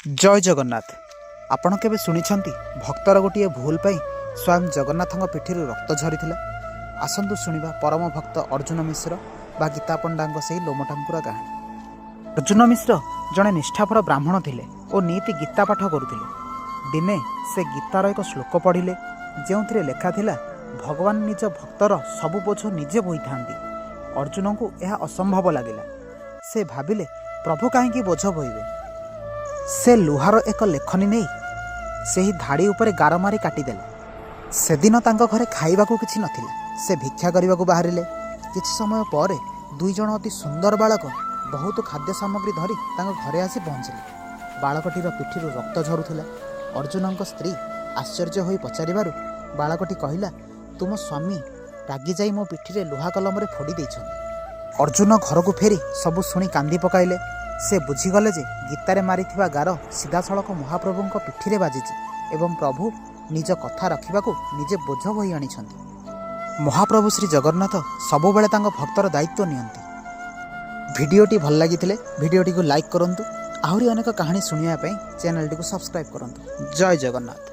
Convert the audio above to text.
ଜୟ ଜଗନ୍ନାଥ। ଆପଣ କେବେ ଶୁଣିଛନ୍ତି, ଭକ୍ତର ଗୋଟିଏ ଭୁଲ ପାଇଁ ସ୍ୱୟଂ ଜଗନ୍ନାଥଙ୍କ ପିଠିରୁ ରକ୍ତ ଝରିଥିଲା? ଆସନ୍ତୁ ଶୁଣିବା ପରମ ଭକ୍ତ ଅର୍ଜୁନ ମିଶ୍ର ବା ଗୀତା ପଣ୍ଡାଙ୍କ ସେହି ଲୋମଟାଙ୍କୁରା କାହାଣୀ। ଅର୍ଜୁନ ମିଶ୍ର ଜଣେ ନିଷ୍ଠାପର ବ୍ରାହ୍ମଣ ଥିଲେ ଓ ନିତି ଗୀତା ପାଠ କରୁଥିଲେ। ଦିନେ ସେ ଗୀତାର ଏକ ଶ୍ଲୋକ ପଢ଼ିଲେ, ଯେଉଁଥିରେ ଲେଖା ଥିଲା, ଭଗବାନ ନିଜ ଭକ୍ତର ସବୁ ବୋଝ ନିଜେ ବୋହିଥାନ୍ତି। ଅର୍ଜୁନଙ୍କୁ ଏହା ଅସମ୍ଭବ ଲାଗିଲା। ସେ ଭାବିଲେ, ପ୍ରଭୁ କାହିଁକି ବୋଝ ବୋହିବେ? ସେ ଲୁହାର ଏକ ଲେଖନୀ ନେଇ ସେହି ଧାଡ଼ି ଉପରେ ଗାର ମାରି କାଟିଦେଲେ। ସେଦିନ ତାଙ୍କ ଘରେ ଖାଇବାକୁ କିଛି ନଥିଲା। ସେ ଭିକ୍ଷା କରିବାକୁ ବାହାରିଲେ। କିଛି ସମୟ ପରେ ଦୁଇ ଜଣ ଅତି ସୁନ୍ଦର ବାଳକ ବହୁତ ଖାଦ୍ୟ ସାମଗ୍ରୀ ଧରି ତାଙ୍କ ଘରେ ଆସି ପହଞ୍ଚିଲେ। ବାଳକଟିର ପିଠିରୁ ରକ୍ତ ଝରୁଥିଲା। ଅର୍ଜୁନଙ୍କ ସ୍ତ୍ରୀ ଆଶ୍ଚର୍ଯ୍ୟ ହୋଇ ପଚାରିବାରୁ ବାଳକଟି କହିଲା, "ତୁମ ସ୍ୱାମୀ ରାଗିଯାଇ ମୋ ପିଠିରେ ଲୁହା କଲମରେ ଫୋଡ଼ି ଦେଇଛନ୍ତି।" ଅର୍ଜୁନ ଘରକୁ ଫେରି ସବୁ ଶୁଣି କାନ୍ଦି ପକାଇଲେ। ସେ ବୁଝିଗଲେ ଯେ ଗୀତାରେ ମାରିଥିବା ଗାର ସିଧାସଳଖ ମହାପ୍ରଭୁଙ୍କ ପିଠିରେ ବାଜିଛି ଏବଂ ପ୍ରଭୁ ନିଜ କଥା ରଖିବାକୁ ନିଜେ ବୋଝ ବୋହି ଆଣିଛନ୍ତି। ମହାପ୍ରଭୁ ଶ୍ରୀ ଜଗନ୍ନାଥ ସବୁବେଳେ ତାଙ୍କ ଭକ୍ତର ଦାୟିତ୍ୱ ନିଅନ୍ତି। ଭିଡ଼ିଓଟି ଭଲ ଲାଗିଥିଲେ ଭିଡ଼ିଓଟିକୁ ଲାଇକ୍ କରନ୍ତୁ। ଆହୁରି ଅନେକ କାହାଣୀ ଶୁଣିବା ପାଇଁ ଚ୍ୟାନେଲଟିକୁ ସବସ୍କ୍ରାଇବ୍ କରନ୍ତୁ। ଜୟ ଜଗନ୍ନାଥ।